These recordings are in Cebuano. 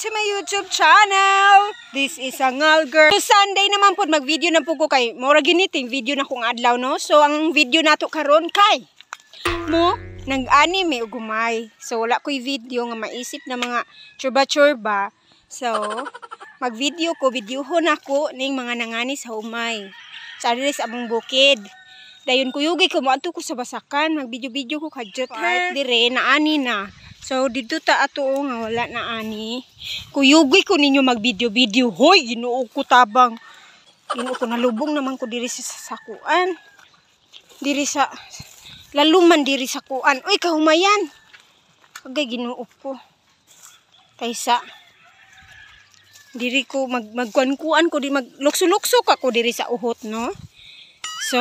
To my YouTube channel. This is Angal Girl. So, Sunday naman po mag-video na po ko kay mura giniting video na kong adlaw, no. So ang video nato karon kay mo nag-anime og humay. So wala ko'y video nga maisip na mga churba-churba. So mag-video ko, videohon ako ning mga nangani sa humay. Sa diri sa among bukid. Dayon kuyugi ko moadto ko sa basakan, mag-video-video ko kadyot ha. Dire naani na. So didto ta ato nga wala na ani. Kuyugi ko ninyo mag-video-video. Hoy, Ginoo ko tabang. Ginoo ko, nalubong naman ko diri sa sakuan. Diri sa laluman diri sa kuan. Uy, kahumayan. Agay, Ginoo ko. Kaysa diri ko magkuan-kuan ko di maglukso-lukso ka ko diri sa uhot, no. So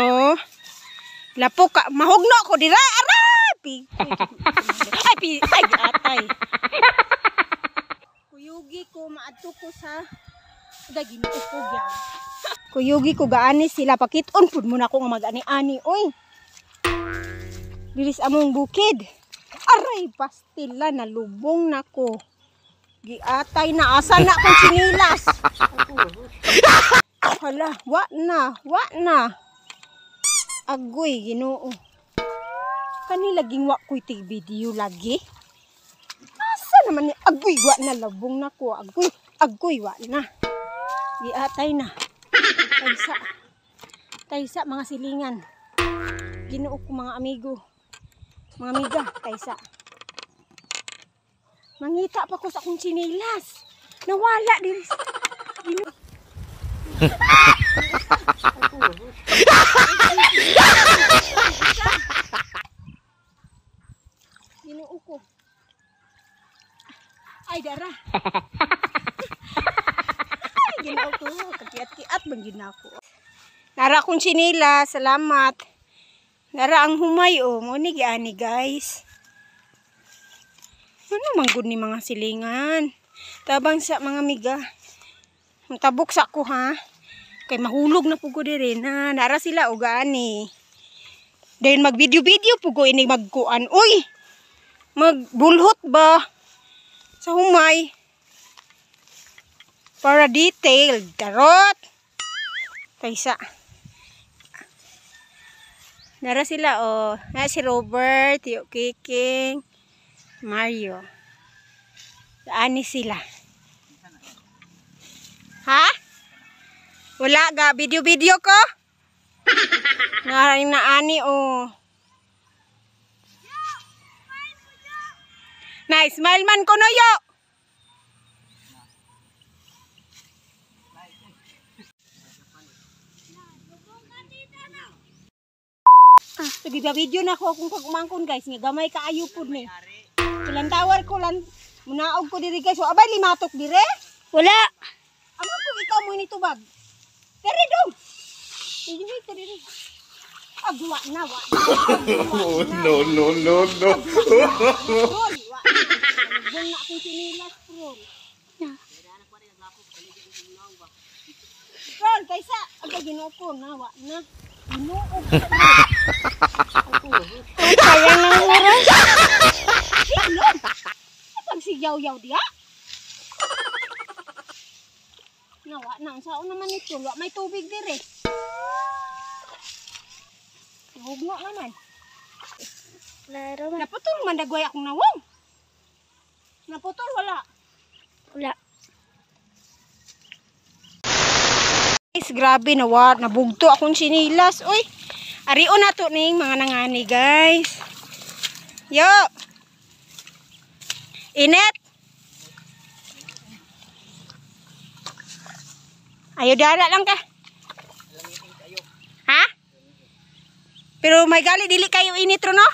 lapok ka, mahugno ko dira. Aray! Pi, ay, pi, ay, atay. Kuyugi ko maadto ko sa agay, Ginoo ko gyan. Kuyugi ko gaani sila pakit-on pud mo na ko nga mag-ani-ani, oy. Diri sa among bukid. Aray, pastila, nalubong na ko. Giatay na, asa na akong sinilas. Hala, wa na, wa na. Agoy, Ginoo. Kani laging wa ko'y tig video lagi. Asa naman ni agoy, wa na, labong na ko. Agoy, agoy, wa na. Giatay na. Taysa. Taysa mga silingan. Ginoo ko mga amigo. Mga amiga, taysa. Mangita pa ko sa akong sinilas. Nawala diri. Ginoo. Ginoo ko. Ay, dara. Ay, Ginoo ko. Kakiat-kiat man gid na ako. Nara akong sinilas. Salamat. Nara ang humay, oh. Mo ni giani, guys. Ano man gud ni mga silingan. Tabang sa mga amiga. Tabok sa ko, ha. Kay mahulog na pugo diri na. Nara sila og ani. Dayon mag-video-video pugo ini magkuan. Uy. Magbulhot ba sa humay para detailed. Tarot. Kaysa. Nara sila, oh. Na si Robert, Tio Kiking, Mario. Ani sila. Ha? Wala ga video-video ko? Nara na ani, oh. Na smile man ko no yo. Sige, video na ko akong pag-umangkon, guys, nga gamay kaayo pud ni. Kulan tawar ko lan munaog ko diri, guys. So abay limatok dire? Wala. Amo po ikaw mo ni tubag. Dere dong. Dili ko diri. Agwa na wa. Oh, no, no, no, no. Lubong na akong sinilas, bro. Ron, kaysa, agay Ginoo ko, na, wa na. Ginoo ko. Sayang ng oras. Hilom. Pagsiyaw-yaw diya. Nawa na, ang sao naman ito. Wa may tubig dire. Hugno naman. Laro man. Naputol man dagway akong nawong. Naputol wala. Wala. Guys, grabe nawa, nabugto akong sinilas. Uy, arion na to ning mga nangani, guys. Yo. Inet. Ayo dala lang ka. Ha? Pero may gali dili kayo init ro, no?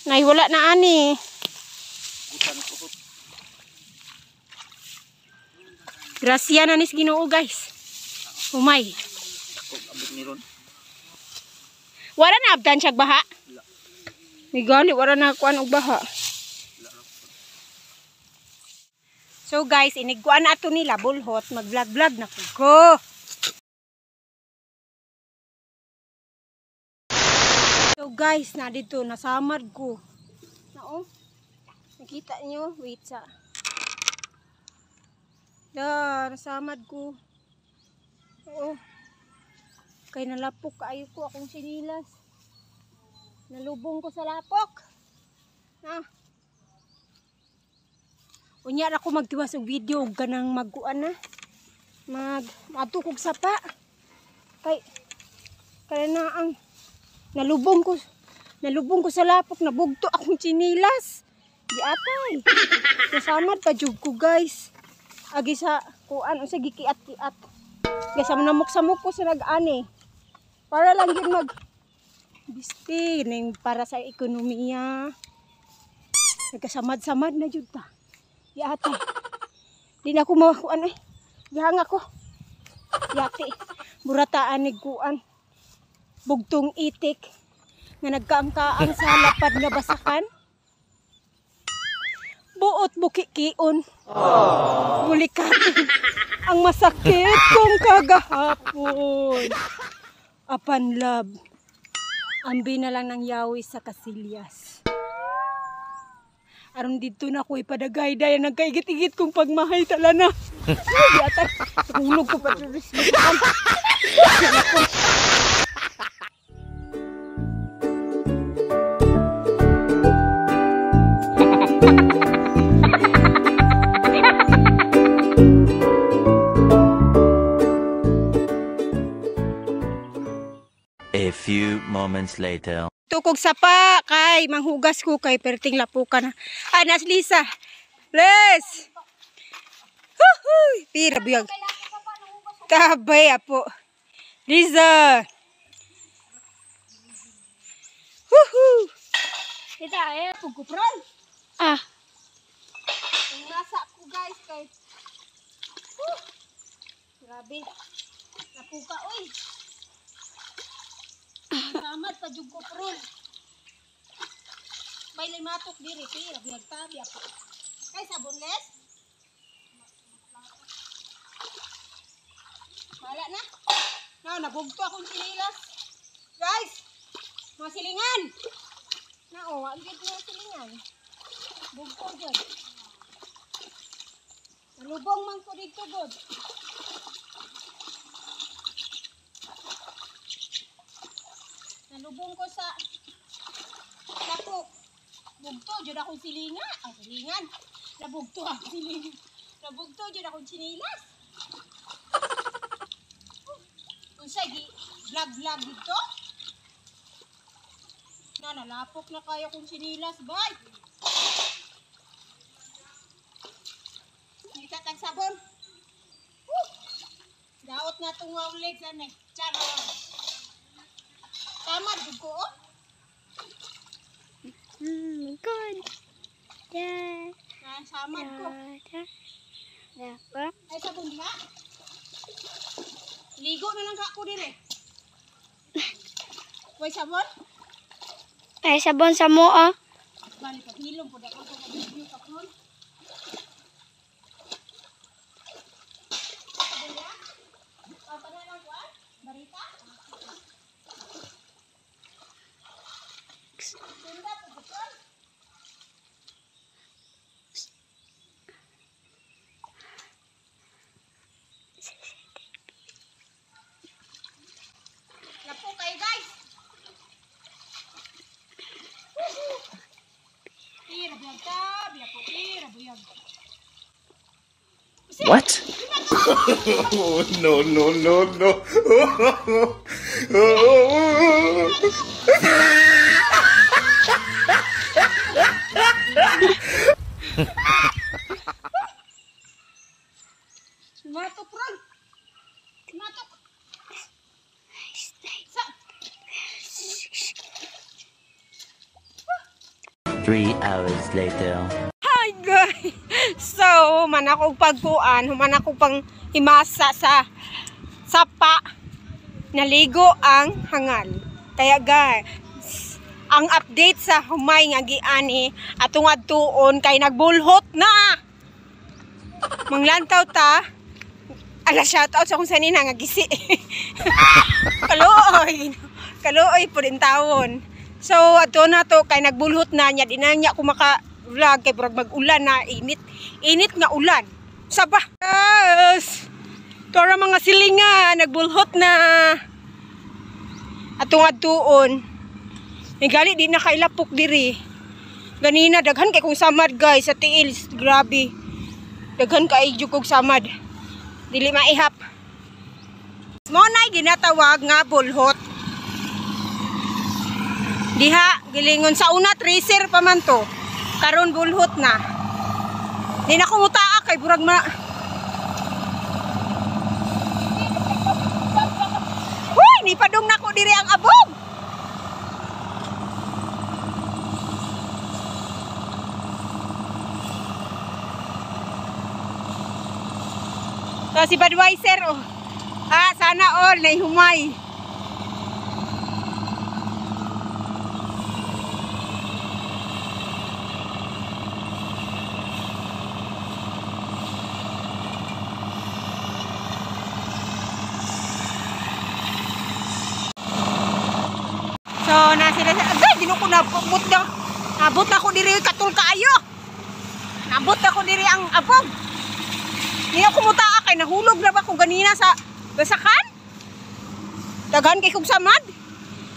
Nay, wala na ani. Gracia na nis Ginoo, guys. Humay. Wala na abdan siya baha. May gali wala na kuan og baha. So guys, inigkuan na ato nila bulhot, mag-vlog-vlog na ko. So guys, na dito nasamad ko. Nao. Nakita nyo? Wait sa. Da, nasamad ko. Oo. Kay nalapok kaayo ko akong sinilas. Nalubong ko sa lapok. Na. Unya ra ko magtiwas og video og ganang magkuan na. Mag adto kog sapa. Kay kaya na ang nalubong ko sa lapok, nabugto akong tsinilas. Di atay. Nasamad pa jud ko guys. Agi sa kuan unsa gikiat-kiat. Guys, namok-samok ko sa nag-ani. Para lang yun mag bisti ning para sa ekonomiya. Nagkasamad-samad na jud ta. Di atay. Di na ako makuan ay. Gihanga ko. Yati. Burataan ni kuan. Bugtong itik nga nagkaangkaang sa lapad nga basakan. Buot bukikion. Bulikan ang masakit kong kagahapon. Apan love, ambi na lang ng yawi sa kasilyas. Aron dito na ko ipadagay dahil nagkaigit-igit kong pagmahay tala na. Ay, yata, tulog ko pa. A few moments later. Tukog sapa kay manghugas ko kay perting lapukan na. Ah, nas Lisa. Les. Huhuy, pira biyag. Tabay apo. Lisa. Huhu. Kita ay. Pugkuprol. Ah. Ang nasa ko guys kay. Huh. Grabe. Lapuka oy. Samad pa jud ko prol. Baylay matok diri pira biyag tabi ako. Kay sabon les. Wala na. Na nabugto akong sinilas. Guys, mga silingan. Na oh, ang gid mga silingan. Bugto jud. Nalubong man ko dito god. Nalubong ko sa lapok. Bugto jud akong silinga. Ah, silingan. Nabugto akong silingan. Nabugto jud akong sinilas. Unsa gi vlog-vlog dito? Na nalapok na kayo kong sinilas, bay. Kita tag sabon. Woo! Daot na tong ulig sa eh. Charot. Tama jud ko oh. Good. Da. Nasamad ko. Da. Da. Da. Ay sabon diha. Ligo na lang ka ako dire. Way sabon? Ay sabon sa mo ah. Bali paghilom po dako ko video ka pron. Sabon diha? Ang pangalan ko ah? Barita? Tunda po ko pron. Lapo kayo guys. Tira buyag ta, biya po, tira buyag. What? Oh, no, no, no, no. Matok ron. Matok. Sa 3 hours later. Hi guys. So, man ako pagkuan, human ako pang himasa sa sapa. Naligo ang hangal. Kaya guys, ang update sa humay nga giani atong adtuon kay nagbulhot na. Manglantaw ta. Ala, shout out sa kung saan ina nga gisi. Kaluoy. Kaluoy po din tawon. So ato na to kay nagbulhot na niya, di na niya ko maka-vlog kay murag mag-ulan na, init. Init nga ulan. Saba. Yes. Tora mga silinga nagbulhot na. Atong adtuon. Nigali di na kailapok diri. Ganina daghan kay kong samad guys sa tiil, grabe. Daghan kay jud kog samad. Dili maihap. Mo nay ginatawag nga bulhot. Diha gilingon sa una tracer pa man to. Karon bulhot na. Di na kumutaa kay burag ma. Huy, nipadong nako diri ang abog. So, si Budweiser, oh. Ah, sana all, naihumay. So, nasa sila. Agay, di ko nabot na. Nabot na ko diri katul kaayo. Nabot na ko diri ang abog. Hindi ako mutaa kay nahulog na ba ko ganina sa basakan? Daghan kay kog samad.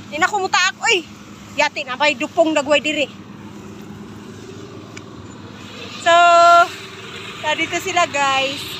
Di na ko mutaak oy. Yati na bay dupong nagway diri. So, dito sila guys.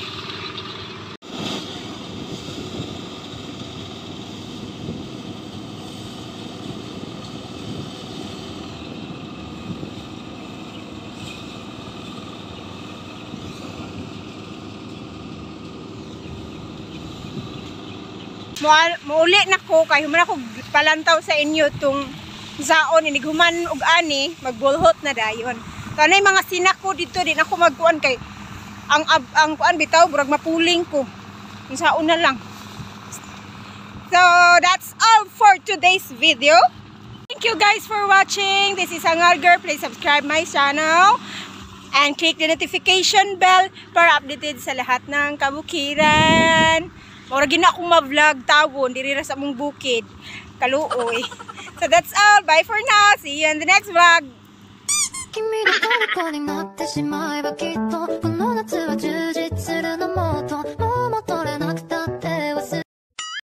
Muuli na ko kay human ako palantaw sa inyo tung saon inig human og ani magbulhot na dayon. Kanay mga sinak ko dito di na ko magkuan kay ang kuan bitaw burag mapuling ko. Saon na lang. So that's all for today's video. Thank you guys for watching. This is Angal Girl. Please subscribe my channel and click the notification bell para updated sa lahat ng kabukiran. Mura gina akong ma-vlog tawon diri ra sa among bukid. Kaluoy. So that's all. Bye for now. See you in the next vlog. 君の虜になってしまえばきっとこの夏は充実するのもっと。